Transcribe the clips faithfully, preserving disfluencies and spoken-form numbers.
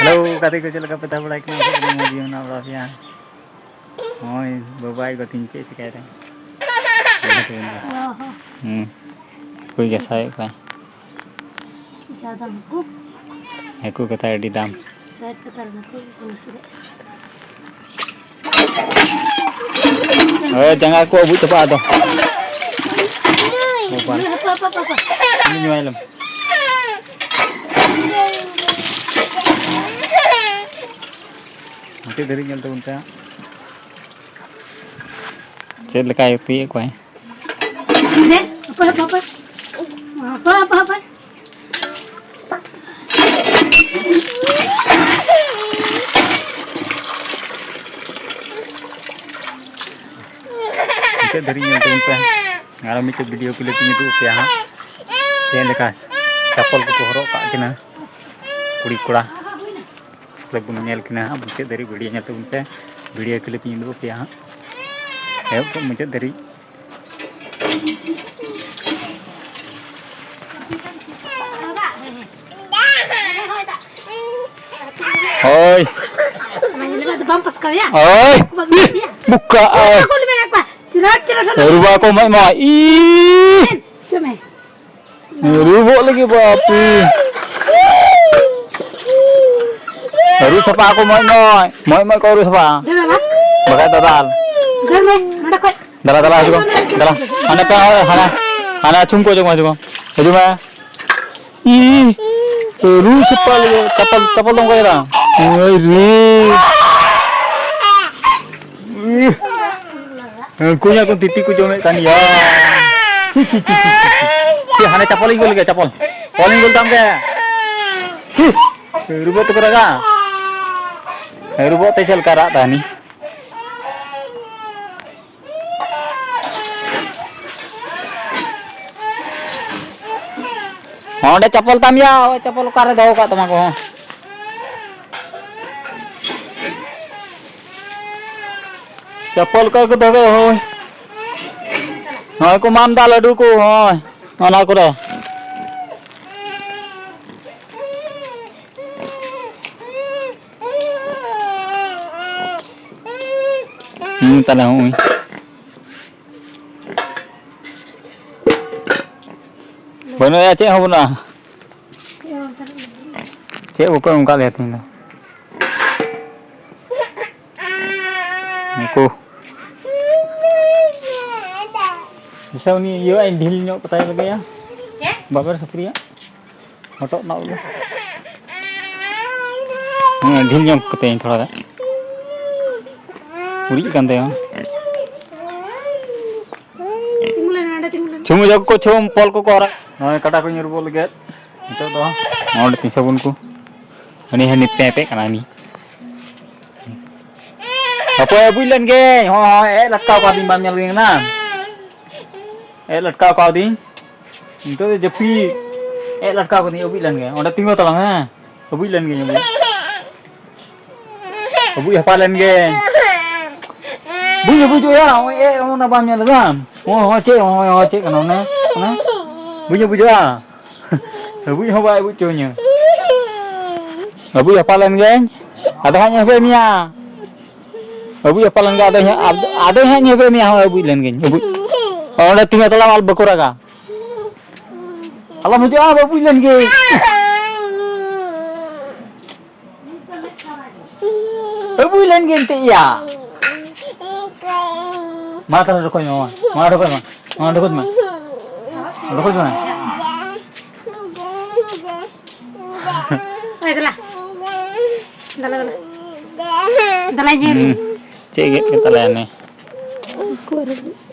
Hello, ᱜᱟᱛᱮ ᱠᱚ, ᱪᱮᱫ ᱞᱮᱠᱟ ᱯᱮ ᱛᱟᱦᱮᱸ ᱵᱟᱲᱟᱭ ᱠᱟᱱᱟ? ᱪᱮᱫ ᱞᱮᱠᱟ ᱢᱚᱡᱽ ᱜᱮ ᱢᱮᱱᱟᱜ ᱵᱟᱲᱟ ᱯᱮᱭᱟ? ᱱᱚᱜᱼᱚᱭ ᱵᱟᱵᱟᱭ ᱜᱚ ᱛᱤᱧ ᱪᱮᱫ ᱪᱤᱠᱟᱹᱭ ᱫᱟ? ᱚ ᱦᱚᱸ᱾ ᱦᱩᱸ᱾ ᱦᱟᱹᱠᱩᱭ ᱜᱟᱥᱟᱣᱮᱫ ᱠᱚᱣᱟ᱾ ᱡᱟ ᱫᱟᱢ ᱦᱟᱹᱠᱩ᱾ ᱦᱟᱹᱠᱩ ᱠᱟᱛᱷᱟ ᱟᱹᱰᱤ ᱫᱟᱢ᱾ ᱥᱟᱴ ᱴᱟᱠᱟ ᱨᱮᱱ ᱦᱟᱹᱠᱩ ᱠᱚ ᱥᱮ᱾ ᱦᱳᱭ, ᱡᱟᱸᱜᱟ ᱠᱚ ᱟᱹᱵᱩᱜ ᱪᱟᱵᱟᱜᱼᱟ ᱟᱫᱚ᱾ ᱵᱟᱵᱟ᱾ ᱦᱟᱯᱟ, ᱦᱟᱯᱟ, ᱦᱟᱯᱟ, ᱦᱟᱯᱟ᱾ ᱩᱱᱤ ᱧᱩᱣᱟᱭ ᱞᱮᱢ᱾ ᱢᱩᱪᱟᱹᱫ ᱫᱷᱟᱹᱨᱤᱡ ᱧᱮᱞ ᱛᱟᱵᱚᱱ ᱯᱮ ᱦᱟᱸᱜ᱾ ᱪᱮᱫ ᱞᱮᱠᱟᱭ ᱩᱛᱩᱭᱮᱫ ᱠᱚᱣᱟᱭ? ᱦᱟᱯᱟ, ᱦᱟᱯᱟ, ᱦᱟᱯᱟ᱾ ᱦᱟᱯᱟ, ᱦᱟᱯᱟ, ᱦᱟᱯᱟ᱾ ᱢᱩᱪᱟᱹᱫ ᱫᱷᱟᱹᱨᱤᱡ ᱧᱮᱞ ᱛᱟᱵᱚᱱ ᱯᱮ᱾ ᱟᱨᱚ ᱢᱤᱫᱴᱮᱡ video clip ᱤᱧ ᱩᱫᱩᱜ ᱟᱯᱮᱭᱟ ᱦᱟᱸᱜ᱾ ᱪᱮᱫ ᱞᱮᱠᱟ ᱪᱟᱯᱚᱞ ᱠᱚᱠᱚ ᱦᱚᱨᱚᱜ ᱠᱟᱜ ᱠᱤᱱᱟ ᱠᱩᱲᱤ ᱠᱚᱲᱟ᱾ ᱛᱚᱵᱮ ᱵᱚᱱ ᱧᱮᱞ ᱠᱤᱱᱟ ᱦᱟᱸᱜ ᱢᱩᱪᱟᱹᱫ ᱫᱷᱟᱹᱨᱤᱡ᱾ Video ᱧᱮᱞ ᱛᱟᱵᱚᱱ ᱯᱮ᱾ Video clip ᱤᱧ ᱩᱫᱩᱜ ᱟᱯᱮᱭᱟ ᱦᱟᱸᱜ ᱮᱦᱚᱵ ᱠᱷᱚᱱ ᱢᱩᱪᱟᱹᱫ ᱫᱷᱟᱹᱨᱤᱡ᱾ ᱦᱳᱭ᱾ ᱵᱟᱢ ᱯᱟᱥᱠᱟᱣᱭᱟ? ᱳᱭ! ᱵᱩᱠᱟ, ᱳᱭ! ᱪᱤᱨᱟᱴ, ᱪᱤᱨᱟᱴ, ᱪᱤᱨᱟᱴ᱾ ᱨᱩᱵᱟ ᱠᱚ ᱢᱚᱡ ᱢᱚᱡ᱾ ᱤ! ᱪᱚᱢᱮ᱾ ᱨᱩᱵᱚᱜ ᱞᱟᱹᱜᱤᱫ ᱵᱟᱯᱤ᱾ ᱨᱩ ᱥᱟᱯᱷᱟ ᱟᱠᱚ ᱢᱚᱡ ᱢᱚᱡ᱾ ᱢᱚᱡ ᱢᱚᱡ ᱠᱚ ᱨᱩ ᱥᱟᱯᱷᱟ᱾ ᱫᱮ ᱵᱟᱵᱟ᱾ ᱵᱟᱠᱷᱟᱡ ᱫᱟᱫᱟᱞ᱾ ᱫᱟᱹᱲ ᱢᱮ, ᱱᱚᱰᱮ ᱠᱷᱚᱡ᱾ ᱫᱟᱞᱟ, ᱫᱟᱞᱟ, ᱦᱤᱡᱩᱜ ᱢᱮ᱾ ᱫᱟᱞᱟ᱾ ᱦᱟᱱᱮ ᱯᱮ, ᱦᱟᱱᱟ, ᱦᱟᱱᱟ ᱪᱷᱩᱢ ᱠᱚ ᱚᱪᱚᱜ ᱢᱟ, ᱦᱤᱡᱩᱜ ᱢᱟ᱾ ᱦᱤᱡᱩᱜ ᱢᱮ᱾ ᱤ, ᱨᱩ ᱥᱟᱯᱷᱟ ᱞᱟᱹᱜᱤᱫ᱾ ᱪᱟᱯᱚᱞ, ᱪᱟᱯᱚᱞ ᱫᱚ ᱚᱱᱠᱟ ᱜᱮ ᱫᱟᱞ᱾ ᱳᱭ ᱨᱮ᱾ ᱩᱱᱠᱩ ᱧᱮᱞ ᱠᱚ ᱛᱤᱛᱤ ᱠᱚ ᱡᱚᱢᱮᱫ ᱠᱟᱱ ᱜᱮᱭᱟ᱾ ᱪᱮᱫ ᱦᱟᱱᱮ ᱪᱟᱯᱚᱞ ᱤᱧ ᱜᱚᱞ ᱜᱮᱭᱟ, ᱪᱟᱯᱚᱞ᱾ ᱵᱚᱞ ᱤᱧ ᱜᱚᱞ ᱛᱟᱢ ᱜᱮ᱾ ᱨᱩᱵᱟᱹ ᱛᱮᱠᱚ ᱨᱟᱜᱟ᱾ ᱨᱩᱵᱟᱹ ᱛᱮ ᱪᱮᱫ ᱞᱮᱠᱟ ᱨᱟᱜ ᱫᱟ ᱦᱟᱹᱱᱤ? ᱚᱸᱰᱮ ᱪᱟᱯᱚᱞ ᱛᱟᱢ ᱭᱟ, ᱳᱭ ᱪᱟᱯᱚᱞ ᱚᱠᱟᱨᱮ ᱫᱚᱦᱚ ᱠᱟᱜ ᱛᱟᱢᱟ ᱠᱚ? ᱪᱟᱯᱚᱞ ᱚᱠᱟ ᱠᱚ ᱫᱚᱦᱚ ᱠᱟᱜ? ᱦᱳᱭ, ᱦᱳᱭ ᱠᱚ ᱢᱟᱢ ᱫᱟ ᱞᱟᱹᱰᱩ ᱠᱚ, ᱦᱳᱭ ᱚᱱᱟ ᱠᱚᱨᱮ᱾ ᱦᱩᱸ, ᱛᱟᱦᱞᱮ ᱦᱚᱸᱜᱼᱚᱭ᱾ ᱵᱟᱹᱱᱩᱜᱼᱟ, ᱪᱮᱫ ᱦᱚᱸ ᱵᱟᱹᱱᱩᱜᱼᱟ᱾ ᱪᱮᱫ ᱠᱚᱠᱚ ᱮᱢ ᱠᱟᱜ ᱞᱮᱭᱟ ᱛᱮᱦᱮᱧ ᱫᱚ? ᱱᱩᱠᱩ᱾ ᱫᱤᱥᱟᱹ ᱩᱱᱤ ᱤᱭᱟᱹ ᱟᱡ ᱰᱷᱤᱞ ᱧᱚᱜ ᱠᱟᱛᱟᱭ ᱞᱟᱹᱜᱤᱫ᱾ ᱪᱮᱫ? ᱵᱟᱵᱮᱨ ᱥᱩᱠᱨᱤᱭᱟᱜ ᱦᱚᱴᱚᱜ ᱨᱮᱱᱟᱜ ᱵᱚᱞᱮ᱾ ᱦᱮᱸ, ᱰᱷᱤᱞ ᱧᱚᱜ ᱠᱟᱛᱮ ᱛᱷᱚᱲᱟ ᱜᱟᱱ᱾ ᱩᱨᱤᱡ ᱠᱟᱱ ᱛᱟᱭᱟ᱾ ᱛᱤᱸᱜᱩ ᱞᱮᱱ ᱢᱮ, ᱚᱸᱰᱮ ᱛᱤᱸᱜᱩ ᱞᱮᱱ ᱢᱮ᱾ ᱪᱷᱩᱢ ᱡᱚᱜ ᱠᱚ, ᱪᱷᱩᱢ ᱯᱚᱞ ᱠᱚᱠᱚ ᱦᱚᱨᱟᱜ᱾ ᱱᱚᱜᱼᱚᱭ ᱠᱟᱴᱟ ᱠᱚᱧ ᱟᱹᱨᱩᱵᱚᱜ ᱞᱟᱹᱜᱤᱫ᱾ ᱱᱤᱛᱚᱜ ᱫᱚ ᱱᱚᱜᱼᱚᱭ ᱛᱤᱧ ᱥᱟᱵᱚᱱ ᱠᱚ᱾ ᱦᱟᱹᱱᱤ, ᱦᱟᱹᱱᱤ ᱯᱮᱸ ᱯᱮᱸ ᱠᱟᱱᱟ ᱦᱟᱹᱱᱤ᱾ ᱦᱟᱯᱳᱭ, ᱟᱹᱵᱩᱡ ᱞᱮᱱ ᱜᱮ᱾ ᱦᱚᱸ, ᱦᱚᱸ, ᱮ ᱞᱟᱴᱠᱟᱣ ᱠᱟᱣᱫᱤᱧ, ᱵᱟᱢ ᱧᱮᱞ ᱠᱟᱹᱧ ᱠᱟᱱᱟ? ᱮ ᱞᱟᱴᱠᱟᱣ ᱠᱟᱣᱫᱤᱧ᱾ ᱱᱤᱛᱚᱜ ᱫᱚ ᱡᱟᱹᱯᱤᱫ᱾ ᱮ ᱞᱟᱴᱠᱟᱣ ᱠᱟᱹᱫᱤᱧ, ᱟᱹᱵᱩᱡ ᱞᱮᱱ ᱜᱮ᱾ ᱚᱸᱰᱮ ᱛᱤᱸᱜᱩ ᱛᱟᱲᱟᱢ, ᱦᱮᱸ? ᱟᱹᱵᱩᱡ ᱞᱮᱱ ᱜᱮ, ᱟᱹᱵᱩᱡ᱾ ᱟᱹᱵᱩᱡ ᱦᱟᱯᱟ ᱞᱮᱱ ᱜᱮ᱾ ᱵᱟᱹᱧ ᱟᱹᱵᱩᱡᱚᱜᱼᱟ, ᱱᱚᱜᱼᱚᱭ ᱮ, ᱚᱱᱟ ᱵᱟᱢ ᱧᱮᱞ ᱮᱫᱟ? ᱦᱚᱸ, ᱦᱚᱸ, ᱪᱮᱫ, ᱦᱚᱸ, ᱦᱚᱸ, ᱪᱮᱫ ᱠᱟᱱᱟ ᱚᱱᱟ? ᱚᱱᱟ? ᱵᱟᱹᱧ ᱟᱹᱵᱩᱡᱚᱜᱼᱟ? ᱟᱹᱵᱩᱡ ᱦᱚᱸ ᱵᱟᱭ ᱟᱹᱵᱩᱡ ᱦᱚᱪᱚᱧᱟ᱾ ᱟᱹᱵᱩᱡ ᱦᱟᱯᱟ ᱞᱮᱱ ᱜᱮᱧ, ᱟᱫᱚ ᱦᱟᱸᱜ ᱤᱧ ᱦᱮᱵᱮ ᱢᱮᱭᱟ᱾ ᱟᱹᱵᱩᱡ ᱦᱟᱯᱟ ᱞᱮᱱ ᱜᱮ, ᱟᱫᱚ ᱦᱟᱸᱜ, ᱟᱫᱚ ᱦᱟᱸᱜ ᱤᱧ ᱦᱮᱵᱮ ᱢᱮᱭᱟ, ᱦᱚᱸ, ᱟᱹᱵᱩᱡ ᱞᱮᱱ ᱜᱮᱧ, ᱟᱹᱵᱩᱡ᱾ ᱚᱸᱰᱮ ᱛᱤᱸᱜᱩ ᱛᱟᱲᱟᱢ ᱟᱨ ᱵᱟᱠᱚ ᱨᱟᱜᱟ᱾ ᱟᱞᱚᱢ ᱦᱤᱡᱩᱜᱼᱟ, ᱟᱹᱵᱩᱡ ᱞᱮᱱ ᱜᱮ᱾ ᱟᱹᱵᱩᱡ ᱞᱮᱱ ᱜᱮ ᱮᱱᱛᱮ ᱭᱟ᱾ ᱢᱟ ᱛᱟᱦᱞᱮ ᱰᱷᱚᱠᱚᱡ ᱢᱮ, ᱢᱟ, ᱢᱟ ᱰᱷᱚᱠᱚᱡ ᱢᱮ, ᱢᱟ ᱰᱷᱚᱠᱚᱡ ᱢᱮ, ᱰᱷᱚᱠᱚᱡ ᱢᱮ᱾ ᱳᱭ ᱫᱮᱞᱟ, ᱫᱮᱞᱟ, ᱫᱮᱞᱟ᱾ ᱫᱮᱞᱟᱧ ᱧᱮᱞ᱾ ᱦᱩᱸ᱾ ᱪᱮᱫ ᱜᱮᱫ ᱠᱮᱫ ᱛᱟᱞᱮᱭᱟ ᱱᱮ? ᱩᱱᱠᱩ ᱟᱨ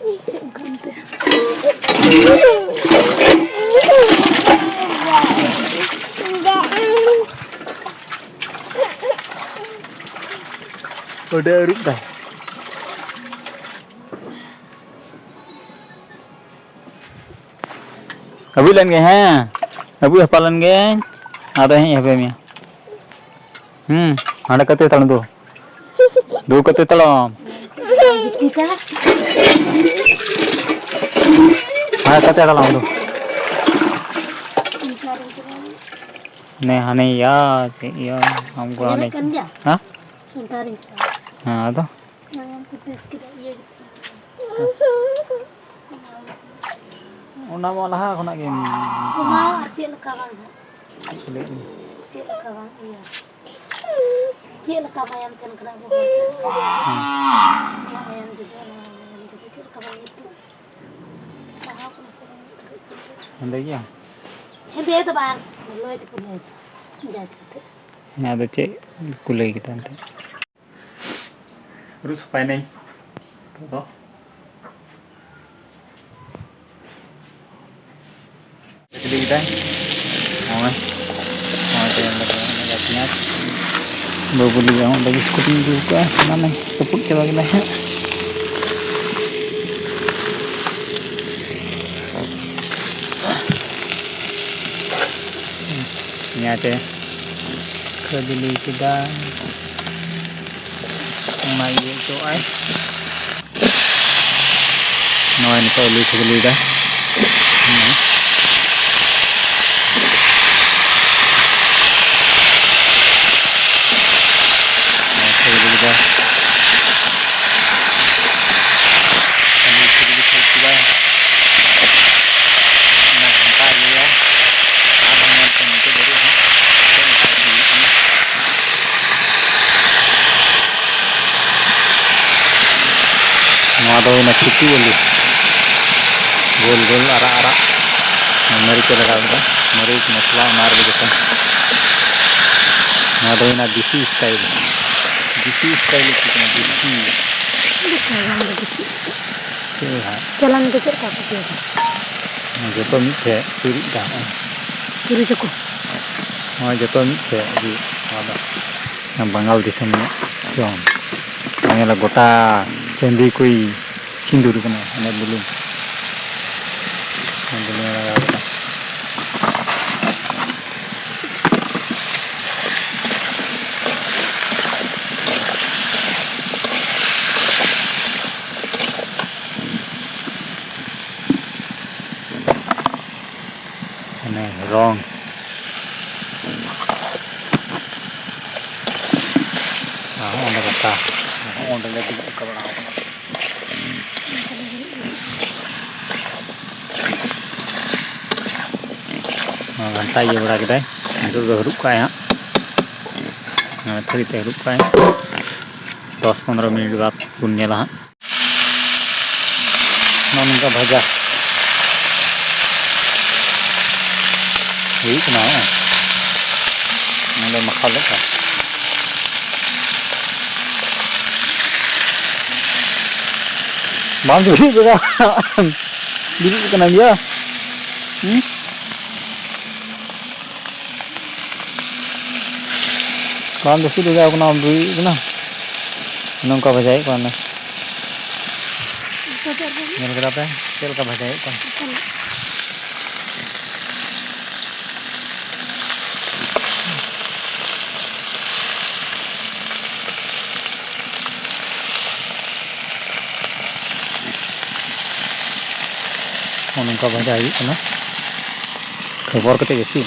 ᱚᱱᱠᱟᱱ ᱛᱮ᱾ ᱟᱹᱰᱤ ᱟᱹᱨᱩᱵ ᱫᱟᱭ᱾ ᱟᱹᱵᱩᱡ ᱞᱮᱱ ᱜᱮ, ᱦᱮᱸ, ᱟᱹᱵᱩᱡ ᱦᱟᱯᱟ ᱞᱮᱱ ᱜᱮ, ᱟᱫᱚ ᱦᱮᱸ ᱦᱮᱯᱮ ᱢᱮᱭᱟ᱾ ᱦᱩᱸ, ᱦᱟᱸᱰᱮ ᱠᱟᱛᱮ ᱛᱟᱲᱟᱢ ᱫᱩ᱾ ᱫᱩ ᱠᱟᱛᱮ ᱛᱟᱲᱟᱢ᱾ ᱦᱟᱸᱰᱮ ᱠᱟᱛᱮ ᱛᱟᱲᱟᱢ ᱫᱩ᱾ ᱱᱮ ᱦᱟᱱᱮ ᱭᱟ, ᱪᱮᱫ ᱭᱟ, ᱟᱢ ᱠᱚ ᱦᱟᱱᱮ᱾ ᱦᱮᱸ? ᱦᱮᱸ, ᱟᱫᱚ? ᱢᱟᱭᱟᱢ ᱠᱚ ᱴᱮᱥᱴ ᱠᱮᱫᱟ, ᱤᱭᱟᱹ ᱠᱮᱫᱟ᱾ ᱚᱱᱟ ᱢᱟ ᱞᱟᱦᱟ ᱠᱷᱚᱱᱟᱜ ᱜᱮ ᱚᱱᱟ ᱟᱨ ᱪᱮᱫ ᱞᱮᱠᱟ ᱵᱟᱝ ᱦᱟᱸᱜ? ᱪᱮᱫ ᱠᱚ ᱞᱟᱹᱭᱮᱫ ᱞᱤᱧ? ᱪᱮᱫ ᱞᱮᱠᱟ ᱵᱟᱝ ᱤᱭᱟᱹ? ᱪᱮᱫ ᱞᱮᱠᱟ ᱢᱟᱭᱟᱢ ᱪᱟᱞ ᱠᱟᱱᱟ ᱟᱵᱚ ᱦᱚᱲ ᱪᱮᱫ ᱞᱮᱠᱟ? ᱦᱮᱸ᱾ ᱱᱚᱣᱟ ᱢᱟᱭᱟᱢ ᱡᱩᱫᱤ, ᱚᱱᱟ ᱢᱟᱭᱟᱢ ᱡᱩᱫᱤ ᱪᱮᱫ ᱞᱮᱠᱟ ᱵᱟᱝ ᱧᱩᱛᱩᱢ? ᱞᱟᱦᱟ ᱠᱷᱚᱱᱟᱜ ᱥᱮ ᱵᱟᱝ? ᱦᱮᱸᱫᱮ ᱜᱮᱭᱟ? ᱦᱮᱸᱫᱮ ᱫᱚ ᱵᱟᱝ, ᱞᱟᱹᱭ ᱛᱮᱠᱚ ᱞᱟᱹᱭ ᱫᱟ᱾ ᱡᱟᱡ ᱠᱟᱛᱮ᱾ ᱦᱮᱸ, ᱟᱫᱚ ᱪᱮᱫ ᱠᱚ ᱞᱟᱹᱭ ᱠᱮᱫᱟ ᱮᱱᱛᱮ? ᱟᱹᱨᱩᱵ ᱥᱟᱯᱷᱟᱭ ᱱᱟᱹᱧ ᱱᱤᱛᱚᱜ ᱫᱚ᱾ ᱠᱷᱟᱹᱡᱟᱹᱲᱤ ᱠᱮᱫᱟᱭ᱾ ᱱᱚᱜᱼᱚᱭ, ᱱᱚᱜᱼᱚᱭ ᱛᱮ ᱚᱸᱰᱮ ᱫᱚ ᱚᱸᱰᱮ ᱫᱚ ᱯᱮᱸᱭᱟᱡᱽ᱾ ᱵᱟᱹᱵᱩ ᱞᱟᱹᱜᱤᱫ ᱦᱚᱸ ᱚᱸᱰᱮ ᱵᱤᱥᱠᱩᱴ ᱤᱧ ᱟᱹᱜᱩ ᱠᱟᱜᱼᱟ, ᱥᱟᱱᱟᱢᱮ ᱨᱟᱹᱯᱩᱫ ᱪᱟᱵᱟ ᱠᱮᱫᱟᱭ ᱦᱟᱸᱜ᱾ ᱯᱮᱸᱭᱟᱡᱽ ᱮ ᱠᱷᱟᱹᱡᱟᱹᱲᱤ ᱠᱮᱫᱟ᱾ ᱚᱱᱟ ᱤᱭᱟᱹ ᱦᱚᱪᱚᱣᱟᱜᱼᱟᱭ᱾ ᱱᱚᱜᱼᱚᱭ ᱱᱤᱛᱚᱜ ᱟᱹᱞᱩᱭ ᱠᱷᱟᱹᱡᱟᱹᱲᱤᱭᱮᱫᱟ᱾ ᱦᱮᱸ᱾ ᱱᱚᱜᱼᱚᱭ ᱠᱷᱟᱹᱡᱟᱹᱲᱤᱭᱮᱫᱟ᱾ ᱟᱹᱞᱩᱭ ᱠᱷᱟᱹᱡᱟᱹᱲᱤ ᱥᱟᱹᱛ ᱠᱮᱫᱟ᱾ ᱚᱱᱟ ᱜᱷᱟᱱᱴᱟ ᱤᱭᱟᱹᱭᱟ᱾ ᱟᱨᱦᱚᱸ ᱧᱮᱞ ᱯᱮ ᱢᱩᱪᱟᱹᱫ ᱫᱷᱟᱹᱵᱤᱡ ᱦᱟᱸᱜ ᱪᱮᱫ ᱞᱮᱠᱟ ᱤᱥᱤᱱ ᱦᱩᱭᱩᱜ ᱠᱟᱱᱟ᱾ ᱱᱚᱣᱟ ᱫᱚ ᱦᱩᱭᱱᱟ ᱪᱷᱤᱛᱩ ᱟᱹᱞᱩ, ᱜᱳᱞ ᱜᱳᱞ ᱟᱨᱟᱜ ᱟᱨᱟᱜ᱾ ᱢᱟᱹᱨᱤᱪ ᱮ ᱞᱟᱜᱟᱣ ᱠᱮᱫᱟ, ᱢᱟᱹᱨᱤᱪ, ᱢᱚᱥᱞᱟ, ᱚᱱᱟ ᱨᱮᱜᱮ ᱡᱚᱛᱚ᱾ ᱱᱚᱣᱟ ᱫᱚ ᱦᱩᱭᱱᱟ ᱫᱮᱥᱤ ᱥᱴᱟᱭᱤᱞ, ᱫᱮᱥᱤ ᱥᱴᱟᱭᱤᱞ ᱩᱛᱩ ᱠᱟᱱᱟ, ᱫᱮᱥᱤ᱾ ᱪᱮᱫ ᱦᱟᱸᱜ? ᱪᱟᱞᱟᱱ ᱫᱚ ᱪᱮᱫ ᱞᱮᱠᱟ ᱠᱚ ᱩᱛᱩᱭᱟ? ᱡᱚᱛᱚ ᱢᱤᱫ ᱴᱷᱮᱡ ᱪᱩᱨᱩᱡ ᱫᱟ, ᱦᱚᱸᱜᱼᱚᱭ᱾ ᱪᱩᱨᱩᱡ ᱟᱠᱚ? ᱦᱚᱸᱜᱼᱚᱭ ᱡᱚᱛᱚ ᱢᱤᱫ ᱴᱷᱮᱡ ᱜᱮ, ᱱᱚᱣᱟ ᱫᱚ᱾ ᱵᱟᱝᱜᱟᱞ ᱫᱤᱥᱚᱢ ᱨᱮᱱᱟᱜ ᱡᱚᱢ᱾ ᱧᱮᱞᱟ ᱜᱚᱴᱟ ᱪᱟᱸᱫᱤ ᱠᱚᱭ ᱥᱤᱸᱫᱩᱨ ᱠᱟᱱᱟ, ᱚᱱᱟ ᱵᱩᱞᱩᱝ᱾ ᱚᱱᱟ ᱵᱩᱞᱩᱝ ᱞᱟᱜᱟᱣ ᱠᱟᱫᱟ᱾ ᱢᱟᱱᱮ ᱨᱚᱝ᱾ ᱟᱨ ᱦᱚᱸᱜᱼᱚ ᱱᱚᱝᱠᱟ ᱠᱟᱛᱷᱟ᱾ ᱚᱸᱰᱮ ᱞᱮ ᱫᱩᱲᱩᱵ ᱨᱟᱠᱟᱵ ᱵᱟᱲᱟ ᱟᱠᱟᱱᱟ᱾ ᱱᱚᱣᱟ ᱜᱷᱟᱱᱴᱟ ᱤᱭᱟᱹ ᱵᱟᱲᱟ ᱠᱮᱫᱟᱭ, ᱱᱤᱛᱚᱜ ᱫᱚ ᱦᱟᱹᱨᱩᱵ ᱠᱟᱜᱼᱟᱭ ᱦᱟᱸᱜ᱾ ᱱᱚᱣᱟ ᱛᱷᱟᱹᱨᱤ ᱛᱮ ᱦᱟᱹᱨᱩᱵ ᱠᱟᱜᱼᱟᱭ᱾ ᱫᱚᱥ ᱯᱚᱱᱨᱚ ᱢᱤᱱᱤᱴ ᱵᱟᱫᱽ ᱵᱚᱱ ᱧᱮᱞᱟ ᱦᱟᱸᱜ᱾ ᱱᱚᱜᱼᱚ ᱱᱚᱝᱠᱟ ᱵᱷᱟᱡᱟ ᱦᱩᱭᱩᱜ ᱠᱟᱱᱟ᱾ ᱦᱚᱸᱜᱼᱚᱭ ᱱᱚᱰᱮ ᱢᱟᱠᱷᱟᱣ ᱞᱮᱠᱟ᱾ ᱵᱟᱢ ᱫᱩᱲᱩᱵ ᱠᱟᱱᱟ? ᱫᱩᱲᱩᱵ ᱠᱟᱱᱟ ᱜᱮᱭᱟ᱾ ᱦᱩᱸ? ᱵᱟᱝ ᱫᱚ ᱪᱮᱫ ᱞᱮᱠᱟ ᱠᱟᱱᱟ, ᱵᱩᱡᱩᱜ ᱠᱟᱱᱟ᱾ ᱱᱚᱝᱠᱟ ᱵᱷᱟᱡᱟᱭᱮᱫ ᱠᱚᱣᱟ ᱚᱱᱟ᱾ ᱧᱮᱞ ᱠᱮᱫᱟ ᱯᱮ ᱪᱮᱫ ᱞᱮᱠᱟ ᱵᱷᱟᱡᱟᱭᱮᱫ ᱠᱚᱣᱟ᱾ ᱱᱚᱜᱼᱚ ᱱᱚᱝᱠᱟ ᱵᱷᱟᱡᱟ ᱦᱩᱭᱩᱜ ᱠᱟᱱᱟ᱾ ᱠᱷᱚᱵᱚᱨ ᱠᱟᱛᱮ ᱡᱟᱹᱥᱛᱤ